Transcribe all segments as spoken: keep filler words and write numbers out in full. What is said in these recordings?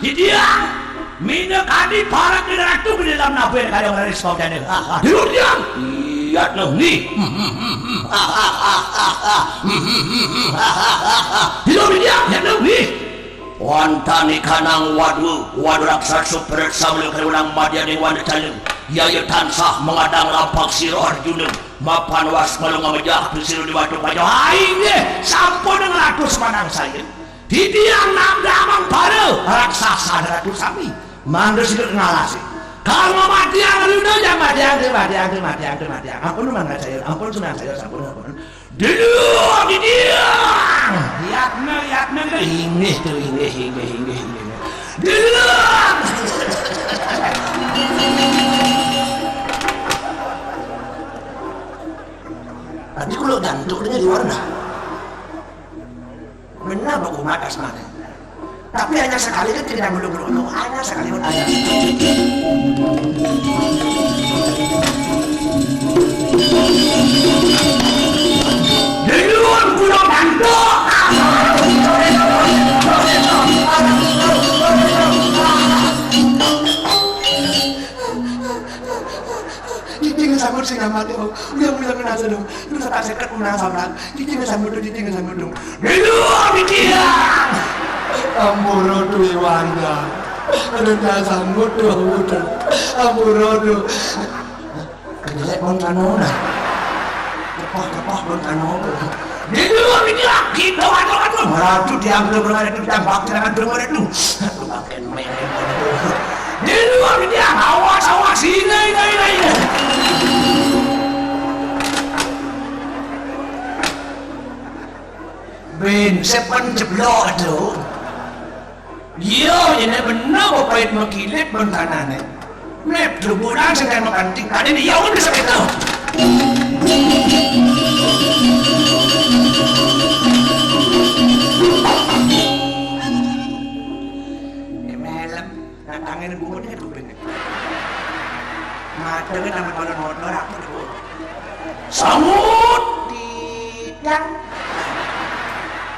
Didiang, mina kadi parak di ratu di dalam nabir kaya ngaris kau jane. Dulu diang. Iya, nang ni. Dulu diang, ya, nang ni. Wantani kanang wadu, wadu raksasa peret sambil kerunang madianing wadu calung. Yaya tansah mengadang rampak sira Arjuna. Mapan was melung ngamejah tu sira di wadu pajo. Hai, nggih, sampun nglatus manang saya. Titiang nabdamang para raksasa ratu sami. Mangda sida ngalasi. Kang matiang runa jang matiang, te matiang, te matiang, te matiang. Ampun, mangga saya, ampun, sunang saya, sampun, ampun. Dulu, didiang. Yatna, yatna, inggih tu, inggih, inggih, inggih, inggih. Dulu. Tapi kalau gantuk dia di luar dah. Benar, Pak Umar Asmana. Tapi hanya sekali kan tidak melulu-melulu. Hanya sekali pun hanya. Di luar pulau Bantu. Cici ngesambut sing amat, oh. Udah mulai ngerasa dong. Terus tak seket menang sampean. Cici ngesambut dong, cici ngesambut dong. Di luar pikiran. Ampura tu Iwanda. Ada dasar mutu mutu. Ampura tu. Kejelek pun kano nah. Lepah lepah pun kano. Di luar pikiran. Kita atur atur. Meratu diambil berada tu, kita bakti dengan tu meratu. Makin merah. Di luar pikiran. Awas awas. Ini ini ini ini. Ben sepen jeblok tu. Iya, ini benar apa pahit mengkilit bentanane. Mep duburan sedang makanting tadi dia pun bisa kita. Melem, datangin bungut ke kuping. Matengin sama balon motor aku dulu. Samut. Tidak.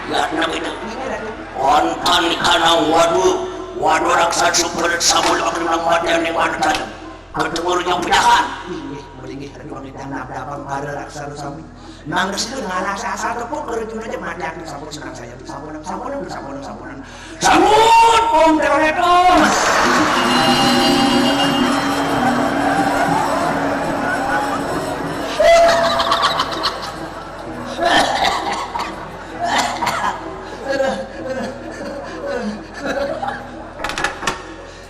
Lihat nak itu. Ini lagi. Wonten kanang wadu, wadu raksasa super sabul akan nang mati ning wadu tadi. Ketemu yang pedahan. Ini, mendingi aduh kita nabdabang para raksasa sami. Mangga sira ngalasi asal tepuk kerja aja mati aku sampun senang saya. Sampun, sampun, sampun, sampun. Sampun, Om Tewaneto.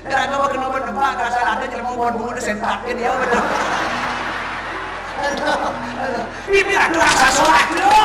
Kenapa kenapa nebak, asal ada jelema buat bunga disentakin, ya, betul. Aduh, aduh. Ini aku rasa sholat dulu.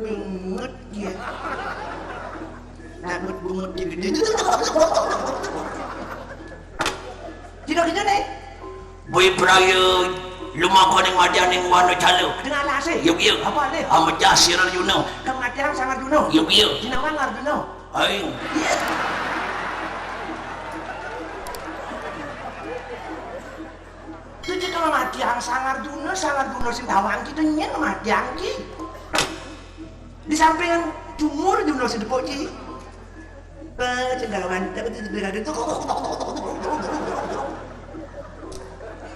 Bungut dia. Takut bungut dia gede. Tidak gitu nih. Boy Praya lumakon ing madyaning wana cala. Dengan alasé. Yuk, yuk. Apa alih? Amejah sira Arjuna. Kematian Sang Arjuna. Yuk, yuk. Jinawang Arjuna. Aing. Iya. Matiang Sang Arjuna, Sang Arjuna sing tawang ki, to nyén matiang ki. Di sampingan jumur Arjuna sing tepuk ki. Pe, sing galawan, tapi di, di, di,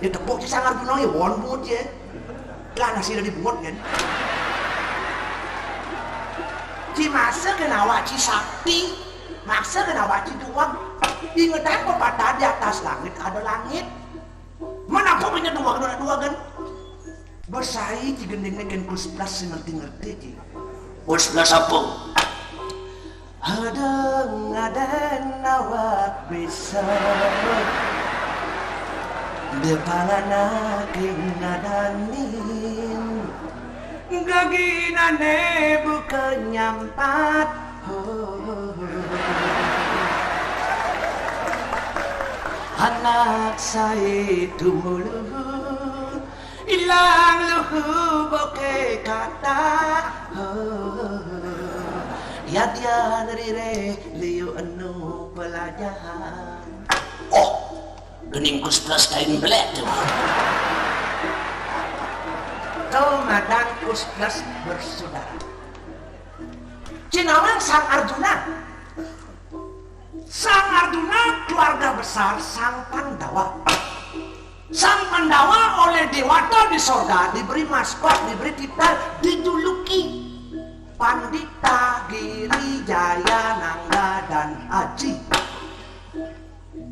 ya tepuk ki Sang Arjuna ya, won bungut ya. Lah, nasi udah dibungut kan. Ci masa kena awak ci sakti, masa kena awak ci tuak. Ingetan pepatah, di atas langit ada langit. Mana apa punya dua, dua, dua kan? Besai ci gending kan kus plus ngerti-ngerti ci. Kus plus apa? Ada ngadan awak bisa. Depalana king ngadanin. Gaginane buka nyampat. Anak sai tumulun, ilang luhu boke kata. Yadian rire liu enu pelajahan. Oh, gening kus plus kain belek tu. Kau madan kus plus bersaudara. Cinaman Sang Arjuna. Sang Arjuna keluarga besar Sang Pandawa. Sang Pandawa oleh dewata di sorga diberi maskot, diberi titel, dijuluki Pandita Giri Jaya Nangga dan Aji.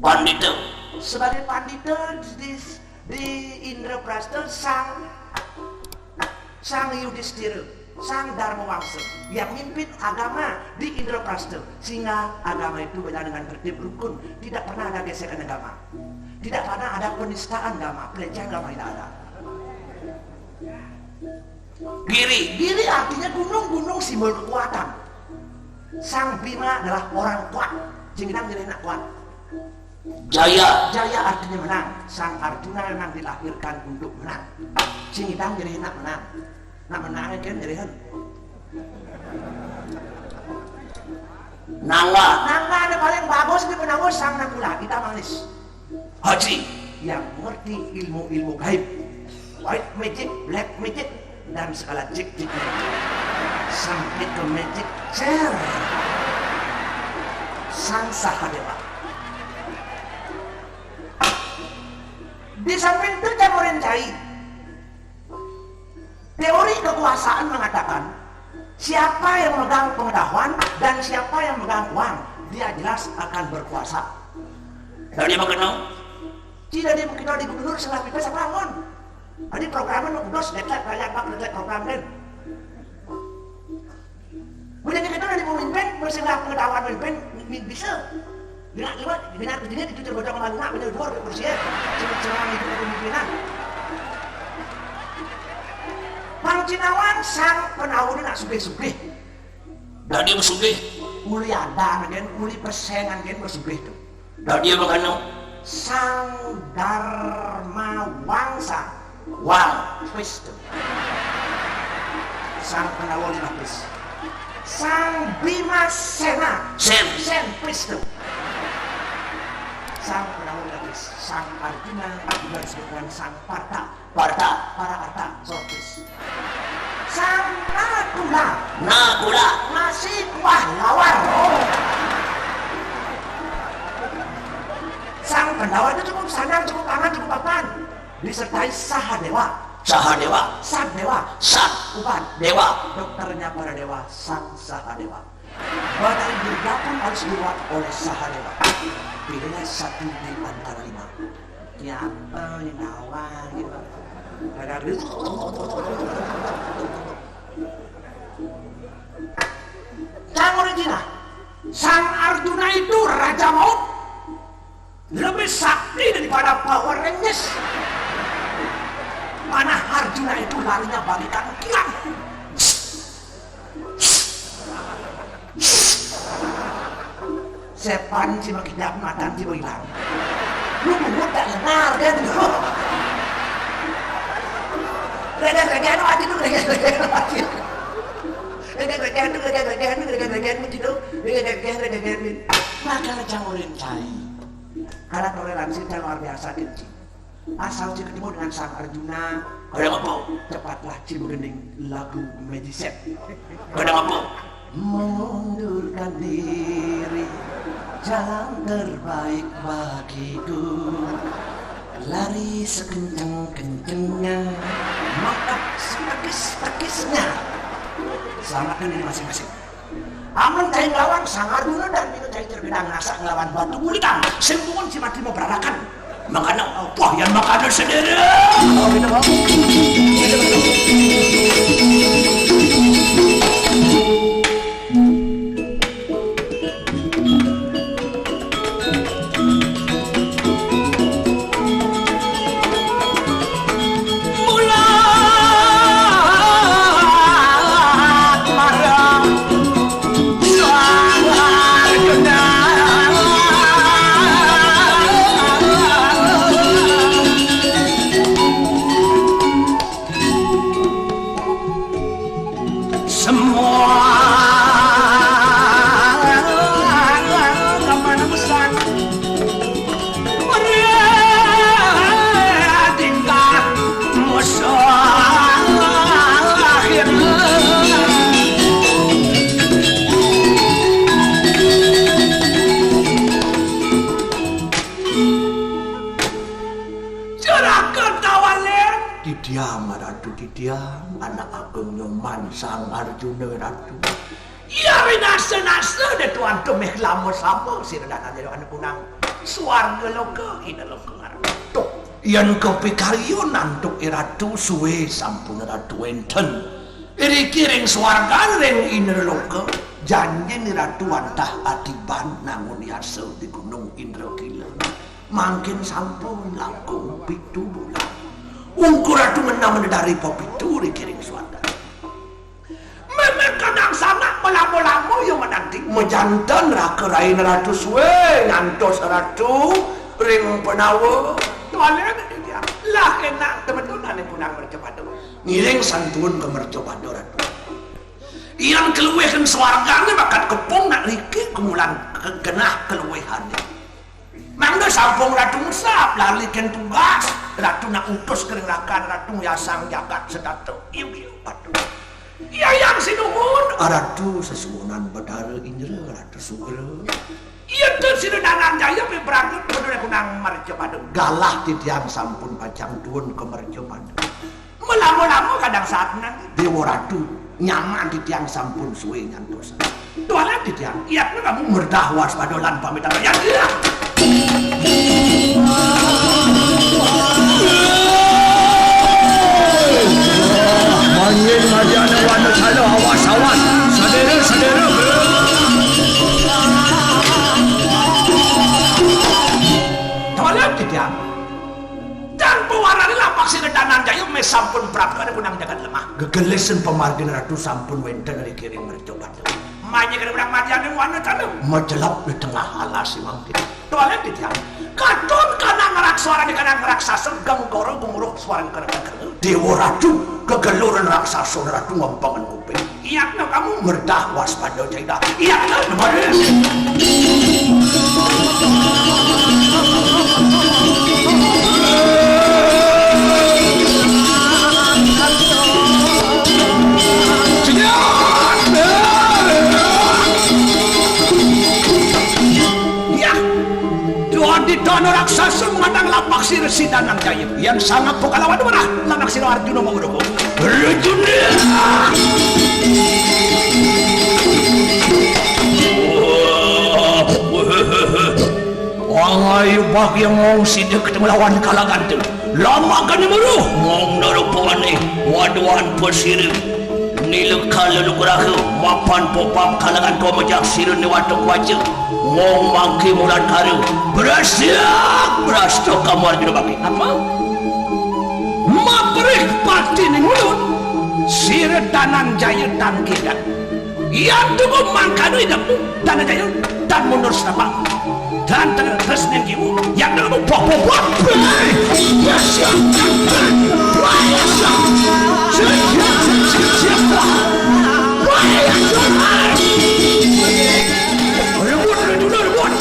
Pandita. Sebagai pandita di, di Indraprasta, Sang Sang Yudhistira, Sang Dharma Wangsa, yang mimpin agama di Indraprasta, sehingga agama itu berjalan dengan tertib rukun, tidak pernah ada gesekan agama, tidak pernah ada penistaan agama, pelecehan agama tidak ada. Giri, Giri artinya gunung, gunung simbol kekuatan. Sang Bima adalah orang kuat, sing idang jadi anak kuat. Jaya. Jaya artinya menang. Sang Arjuna memang dilahirkan untuk menang. Sing idang jadi anak menang. Nak menang kan jadi hen. Nangga. Nangga ada paling bagus di penawus Sang Nakula, kita manis. Haji. Yang mengerti ilmu-ilmu gaib. White magic, black magic, dan segala jik-jiknya. Sampai ke magic chair. Sang Sahadewa. Di samping itu, Camurin Cai, teori kekuasaan mengatakan, siapa yang megang pengetahuan dan siapa yang megang uang, dia jelas akan berkuasa. Dari apa kenal? Tidak, dia kita di gubernur salah bebas apa lawan. Tadi programnya mau kudos, deadline, banyak banget deadline program kan. Udah kita dari pemimpin, bersih pengetahuan pemimpin, mi-, bisa. Dengan lewat, dengan kerjanya itu tergodong malu nak, bener dua, kursi ya. Cuma, cuma itu kepemimpinan. Pang Cinawan, Sang Pandawa nak sugih-sugih. Dah dia bersugih. Uli ada, kan, uli persengan, kan, bersugih tu. Dah dia berkanu. Sang Dharma Wangsa. Wang. Pis tu. Sang Pandawa lima pis. Sang Bima Sena. Sen. Sen pis tu. Sang Pandawa lima pis. Sang Arjuna, Arjuna disebut dengan Sang Partha. Partha. Para Arta, sopis. Sang Nakula. Nakula. Nasi kuah lawar. Oh. Sang Pandawa itu cukup sandang, cukup aman, cukup papan. Disertai Sahadewa. Sahadewa. Saddewa. Sad. Uban. Dewa. Dokternya para dewa, Sang Sahadewa. Batari Durga pun harus dirawat oleh Sahadewa. Pilihlah satu di antara lima. Siapa yang nawar gitu? Ada Sang Arjuna. Sang Arjuna itu raja maut. Lebih sakti daripada Power Rangers. Mana Arjuna itu larinya balikan kilang. Sepan si bagi jam matan si bagi lam. Lu bungut tak dengar kan tu. Gagah-gagah tu mati tu, gagah-gagah tu mati. Gagah-gagah tu, gagah-gagah tu, gagah-gagah tu mati tu. Gagah-gagah, gagah-gagah tu. Maka Raja Murin Cai. Karena toleransi yang luar biasa kecil. Asal ci ketemu dengan Sang Arjuna, kadang apa? Cepatlah ci begending lagu Magic Set. Kadang apa? Mengundurkan diri, jalan terbaik bagiku. Lari sekenceng-kencengnya, maka setekis-tekisnya. Selamatkan diri masing-masing. Amun cai nglawan Sang Arjuna dan Bina cai terbilang ngasak nglawan batu bulitan, sing pungun ci mati mabrarakan. Mangkana apa yan mangkana sedherek? Semua kemana mesra? Tingkah musuh akhirnya. Juragan Tawalén. Titiang, Ratu, titiang, anak ageng Nyoman Sang Arjuna, Ratu. Iya, rinasa-nasa dé tuan tumih lama-lama sira danan jero anak kunang. Swarga loka, ina loka ngarep. Tuh, yén kapikaryan antuk i Ratu suwé sampun Ratu wénten. Iriki ring swargan ring Indraloka, janjin i Ratu wantah atiban nangun yasa di Gunung Indrakila. Mangkin sampun langkung pitu bulan. Ungkur Ratu ngenang menedari pepitu iriki ring swargan. Mémé kadang sanak malama-lama ya menanti. Majanten raka rain Ratu suwé ngantos Ratu ring Pandawa. Tualén dia. Lah enak temetun ané punang mercapada. Ngiring santun ka mercapada, Ratu. Yan kaluih ring swargané bakat kepung nak riki kumulan ke-, genah kaluihané. Mangda sampun Ratu ngusap, lali kén tugas, Ratu nak utus ka ring rakan, Ratu yasang jagat setata. Iu, iu, Ratu. Yayang sinuhun, Ratu sesuhunan Betara Indra, Ratu Sugra. Iya, ten sira Dananjaya pibrangkut, peduli kunang mercapada. Galah titiang sampun pacang tuun ka mercapada. Malama-lama kadang saat menanti. Déwa Ratu, nyaman titiang sampun suwé nyantos. Tualan titiang, yatna kamu mredah waspada lan pamit apa ya? Iya. Manggih madyané wana kala awas-awas. Sedera, sedera. Tualan titiang. Dan pewarané lapak sira Dananjaya mé sampun prapta ring kunang jagat lemah. Gegelisin pamargin Ratu sampun wénten ring kiring mercapada. Manya kena kunang madyané wana kala. Macelep di tengah alas mangkin. Tualén titiang. Katon kanang raksasa, kanang raksasa, geng gora gumuruh swarga kena. Déwa Ratu, kegeluran raksasa Ratu ngempengan kuping. Iyakna kamu merdah waspada caidah. Iyakna nemade. Iya. Dua ditana raksasa mengandang lapak sira sidanan kaya. Yang sangat pokalawan warah lanak sira Arjuna mawruh. Arjuna. Wah, wah, wah, wah. Wong ayu bak yang ngong sida ketemu lawan kalagan tu. Lama kena meruh ngong narupawane waduan pasira. Nila kala lugraha mapan popap kalagan tua majak sira ni watuk waja. Ngong mangke mulan kara. Berasak, berasta kamar jero baki. Apa? Maperih pati ning ulun. Sira Dananjaya tan kidan. Yan tuku mangkana idep Dananjaya tan mundur setapak. Dan terus ning kiwu. Yan tuku bok bok bok. Rebut, rebut, rebut.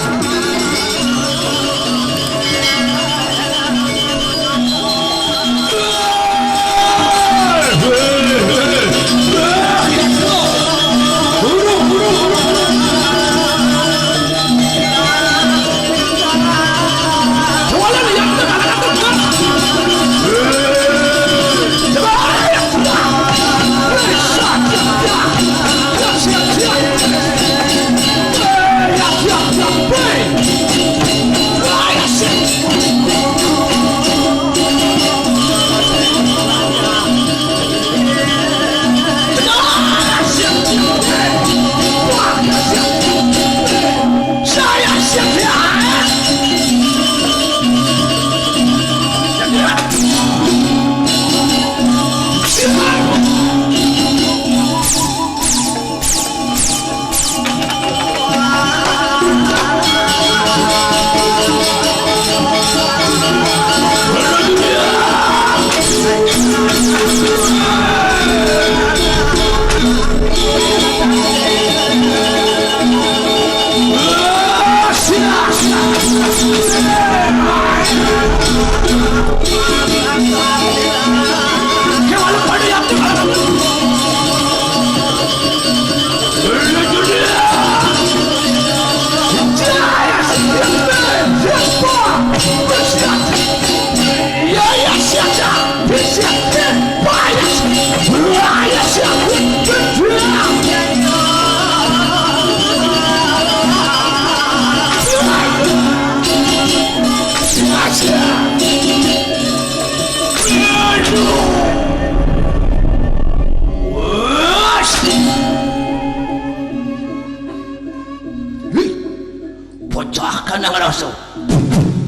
Cah kandang rasa.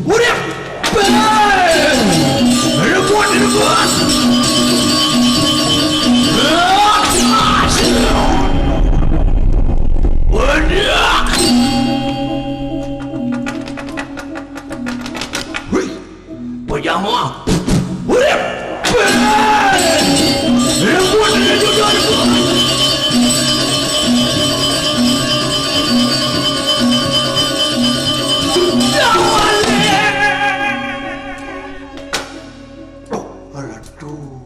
Udah. Bang! Rebut, rebut. Udah. Wih. Pejama. Urip. Rebut, rebut, rebut. Sudah wale. Oh, aduh.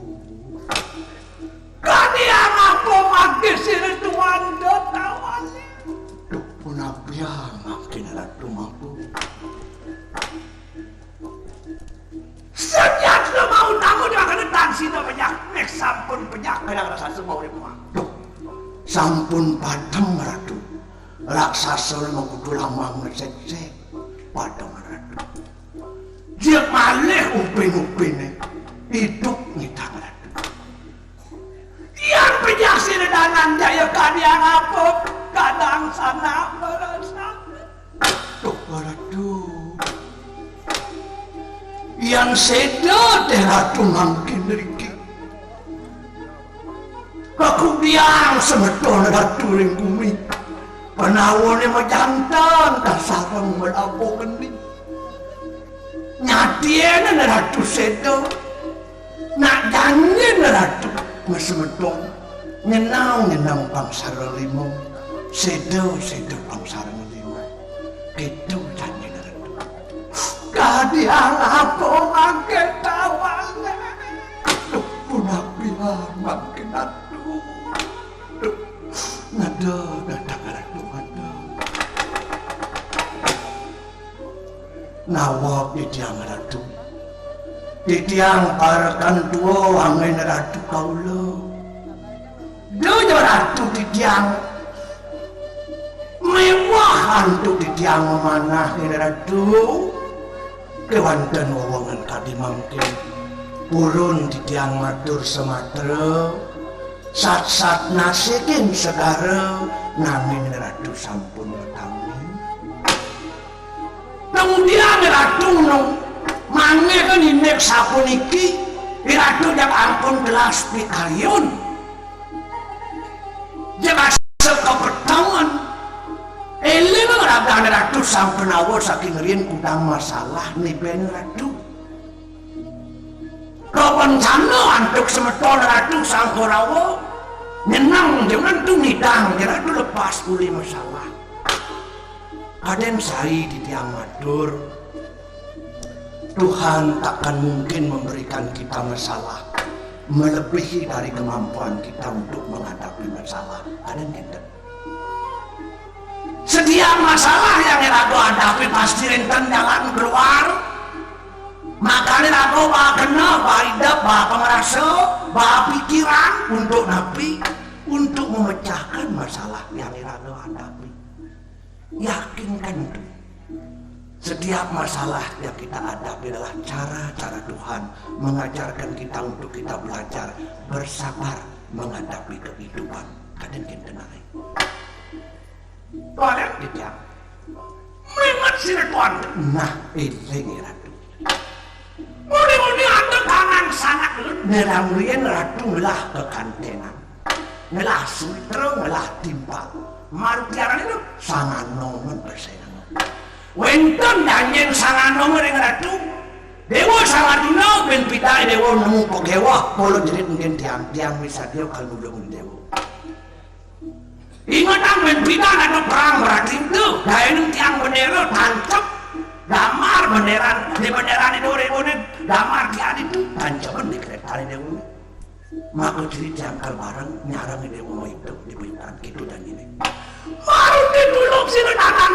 Kadi apa mangke sira tuan do tawale? Duh, punapian mangkin Ratu Mangku. Senyatna mau tamu di makana tan sida penyakit, sampun penyakit rasa semua urip mah. Duh, sampun padem Ratu. Raksasa mau kudu lamang ngecek-cek. Padem Ratu. Dia malih upin-upine. Idup ngidang Ratu. Yan pejaksine danan jaya kadiang apa? Kadang sanak marasa. Duh, waduh. Yan seda teh Ratu mangkin riki. Kakudiang semeton Ratu ring gumi. Penawane majanten dasareng melapo geni. Nyatiene Ratu seda. Nak janjin Ratu masemeton. Nyenang-nyenang pangsara lima. Seda-seda pangsara lima. Gitu janjin Ratu. Kadi apa mangke tawang. Duh, punapi mangke Ratu. Duh, ngada, ngada, Ratu, ngada. Nawab titiang Ratu. Titiang parekan tua angin Ratu kaula. Duh, Ratu titiang. Mewah antuk titiang mamanah, Ratu. Kewanten wewenngan kadi mangkin. Purun titiang matur samatra. Sat-sat nasikin segara nanging Ratu sampun betami. Kemudian Ratu nung mangke indik sapuniki, Ratu jak ampun telas pikayun. Jak asa kapetangan. Eling ragan Ratu sampun awa saking riin kudang masalah niben Ratu. Kapancana antuk semeton Ratu Sang Korawa, nyeneng demen tu ngidang Ratu lepas uli masalah. Aden sai titiang matur, Tuhan takkan mungkin memberikan kita masalah melebihi dari kemampuan kita untuk menghadapi masalah. Aden kinten. Setiap masalah yang iraga hadapi pasti wenten jalan keluar. Makanya iraga baa genep, baa idep, baa pangrasa, baa pikiran untuk napi, untuk memecahkan masalah yang iraga hadapi. Yakinkan itu. Setiap masalah yang kita hadapi adalah cara-cara Tuhan mengajarkan kita untuk kita belajar bersabar menghadapi kehidupan. Kadang kita naik. Tuan kita. Memang sira tuan. Nah, ini Ratu. Muni-muni ada tangan sanak lu. Nerang rian Ratu ngelah kekantenan. Ngelah sutra, ngelah timpal. Marutiaran itu sangan nomen persenangan. Wenten danyen sangan nomen ring Ratu. Dewa Sangaduna ben pitai dewa nemu pegewa, kala jerit mungkin tiang-tiang bisa dia kalau nulung dewa. Ingetang ben pitai ada perang berarti itu, daening tiang bendera tancep, damar benderan, di benderan itu ribune, damar tiang itu tancepan di kereta dewa. Maka ciri jangkar bareng nyarang ini mau itu di bintang gitu dan ini. Baru ditulung sini tangan